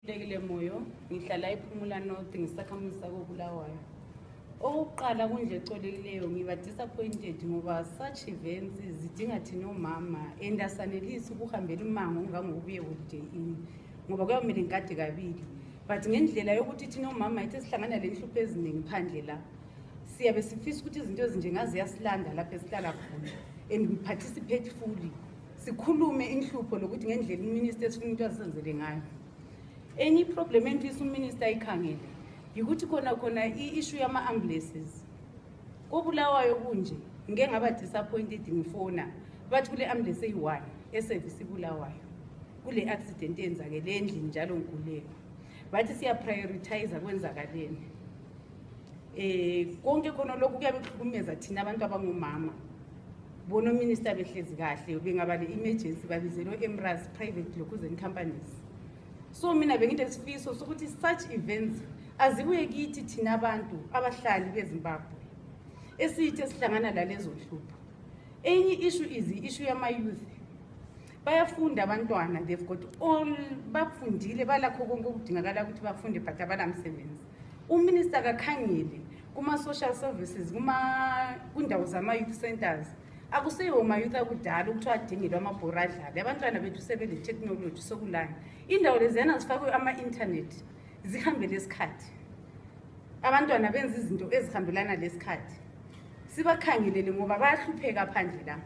Lekile moyo ngihlala ePhumula North ngisakhamisa koBulawayo. Oqala kunje ecolekileyo ngiba disappointed ngoba such events zidinga thina omama and asanelisi ukuhambela umango ngangokubuye holiday ini ngoba kuyamele ngikade kabili but ngendlela yokuthi thina omama ithe sihlangana lenhlupho eziningi phandle la siyabe sifisa ukuthi izinto ezinje ngazi yasilanda lapha esihlala khona and we participate fully sikhulume inhlupho lokuthi ngendlela uminister esifuna ukuthi asenzele ngayo. Any problem entwisa uminister ayikhangele yikuthi khona i-issue yama ambulances koBulawayo kunje ngeke ngaba disappointed ngifona bathi kule ambulance eyi1 eservice iBulawayo kule accident eyenzakele endlini njalo ngiguleka bathi siya prioritize kwenzakaleni konke khona lokhu kuyabe kuhlukumeza thina abantu abangomama bona uminister behlezi kahle bengaba le emergency babizelwe Emirates private lokhuzeni companies. So mina bengide sifiso sokuthi such events azibuye kithi thina abantu abahlali beZimbabwe esithe sihlangana la lezo hlupho. Enye issue is issue yama youth. Bayafunda abantwana, they've got all bafundile balakho konke okudingakala ukuthi bafunde but abanamsebenzi. Uminister akakhangele kuma social services kundawo zama youth centers akuseyo ma youth akudala ukuthi adingelwe amabhora adlala abantwana bethu sebele technology sokulana indawo lezena zifakwe ama internet zihambe lesikhathi abantwana benza izinto ezihambelana lesikhathi sibakhangelele ngoba bayahlupheka phandle la.